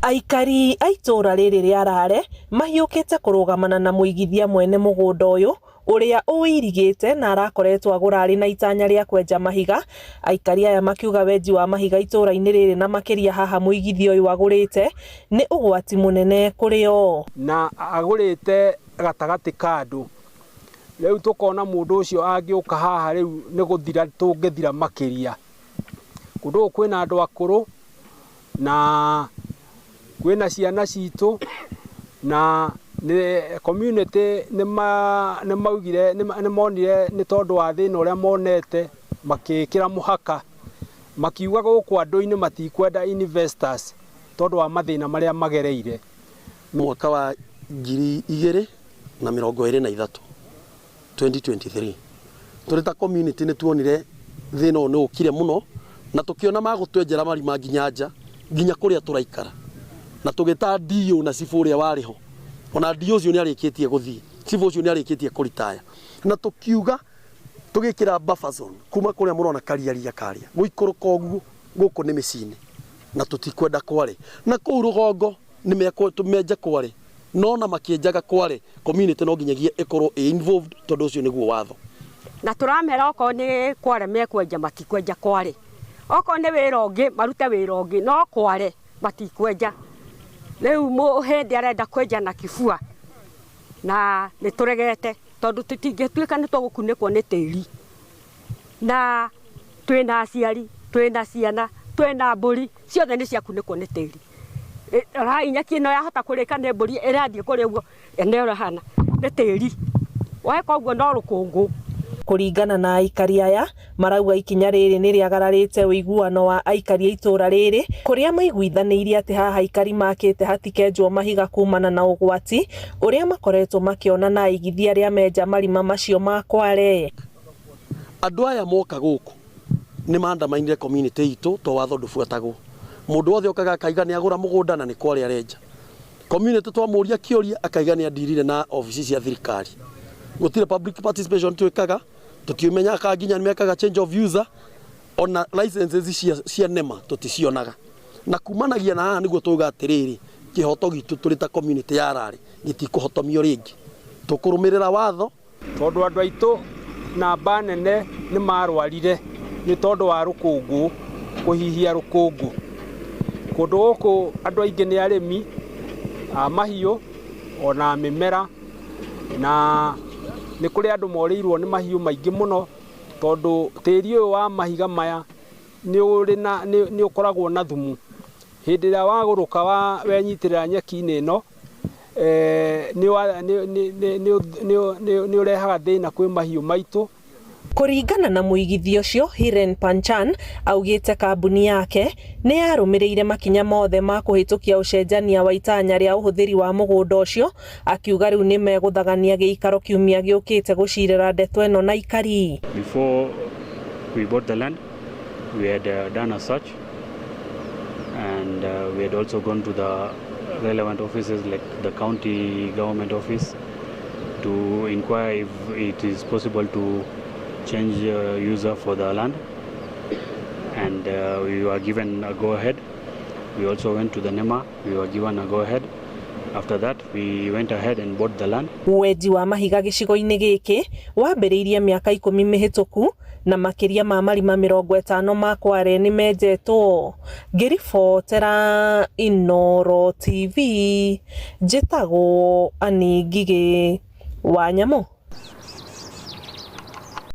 Aikari a itũũra rĩrĩ rĩa Rare mahiũkĩte kũrũgamana na mũigithia mwene mũgũnda ũyũ ũrĩa ũirigĩte na arakoretwo agũra arĩ na itanya rĩa kwenja mahiga. Aikari aya makiuga wenji wa mahiga itũũra-inĩ rĩrĩ na makĩria haha mũigithia ũyũ agũrĩte nĩ ũgwati mũnene kũrĩ o. Na agũrĩte gatagatĩ ka andũ. Rĩu tũkona mũndũ ũcio angĩũka haha rĩu nĩ gũthira tũngĩthira makĩria. Kũndũ gũkũ kwĩna andũ akũrũ na kwĩna ciana citũ na community nĩ maugire nĩ monire nĩ tondũ wa thĩna ũrĩa monete makĩĩkĩra mũhaka makiuga gũkũ andũ-inĩ matikwenda investors tondũ wa mathĩna marĩa magereire. Mwaka wa 2023, 2023, tũrĩ ta community nĩ tuonire thĩna ũyũ nĩ ũkire mũno na tũkĩona magũtwenjera marima nginya nja nginya kũrĩa tũraikara, na tũgĩta DO na cibũ ũrĩa warĩ ho. Ona DO ũcio nĩ arĩkĩtie gũthiĩ, cibũ ũcio nĩ arĩkĩtie kũritaya, na tũkiuga tũgĩkĩra buffer zone kuma kũrĩa mũrona kariaria karĩa gũikũrũka ũguo. Gũkũ nĩ mĩciĩ-inĩ na tũtikwenda kware, na kũu rũgongo nĩ menje kware, no na makĩenjaga kware, community no nginyagia ĩkorwo ĩ involved tondũ ũcio nĩguo watho. Na tũramera okorwo nĩ kware mekwenja, matikwenja kware. Okorwo nĩ wĩra ũngĩ, marute wĩra ũngĩ, no kware matikwenja. Rĩu mũhĩndĩ arenda kwenja na kibua na nĩ tũregete tondũ tũtingĩtuĩka nĩ tũgũkunĩkwo nĩ tĩri, na twĩna aciari, twĩna ciana, twĩna mbũri, ciothe nĩ ciakunĩkwo nĩ tĩri. Rai nyeki ĩno yahota kũrĩka nĩ mbũri ĩrathiĩ kũrĩa ũguo ene ũrahana nĩ tĩri weka ũguo no rũkũngũ. Kũringana na aikari aya, marauga ikinya rĩrĩ nĩ rĩagararĩte ũiguano wa aikari a itũũra rĩrĩ, kũrĩa maiguithanĩirie atĩ haha aikari makĩte hatikenjwo mahiga kumana na ũgwati ũrĩa makoretwo makĩona na aigithia arĩa menja marima macio ma kware. Andũ aya moka gũkũ nĩ mandamainire community itũ to watho ndũbuatagwo. Mũndũ wothe okaga akaiga nĩ agũra mũgũnda na nĩ kware arenja. Community twamũria kĩũria akaiga nĩ andirire na obici cia thirikari. Gũtirĩ public participation twĩkaga, tũtiũmenyaga kana nginya nĩ mekaga change of user, ona licenses cia NEMA tũticionaga. Na kumanagia na haha nĩguo tuuga atĩrĩrĩ, kĩhoto gitũ tũrĩ ta community ya Rare gĩtikũhotomio rĩngĩ. Tũkũrũmĩrĩra watho. Tondũ andũ aitũ namba nene nĩ marwarire nĩ tondũ wa rũkũngũ, kũhihia rũkũngũ. Kũndũ gũkũ andũ aingĩ nĩ arĩmi a mahiũ ona mĩmera, na nĩ kũrĩ andũ morĩirwo nĩ mahiũ maingĩ mũno tondũ tĩri ũyũ wa mahiga maya nĩ ũkoragwo na thumu. Hĩndĩ ĩrĩa wagũrũka wenyitĩrĩra nyeki-inĩ ĩno, nĩ ũrehaga thĩna kwĩ mahiũ maitũ. Kũringana na mũigithia ũcio Hiren Panchan, augĩte kambuni yake nĩ yarũmĩrĩire makinya mothe ma kũhĩtũkia ũcenjania wa itanya rĩa ũhũthĩri wa mũgũnda ũcio, akiuga rĩu nĩ megũthagania gĩikaro kiumia gĩũkĩte gũcirĩra ndeto ĩno na aikari. Before we bought the land, we had done a search and we had also gone to the relevant offices like the county government office to inquire if it is possible to change user for the land, and we were given a go-ahead. We also went to the NEMA, we were given a go-ahead. After that, we went ahead and bought the land. Wenji wa mahiga gĩcigo-inĩ gĩkĩ wambĩrĩirie mĩaka 10 mĩhĩtũku na makĩria ma marima 50 ma kware nĩ menjetwo. Ngĩribotera Inooro TV, njĩtagwo Annie Ngigĩ wa Nyamũ.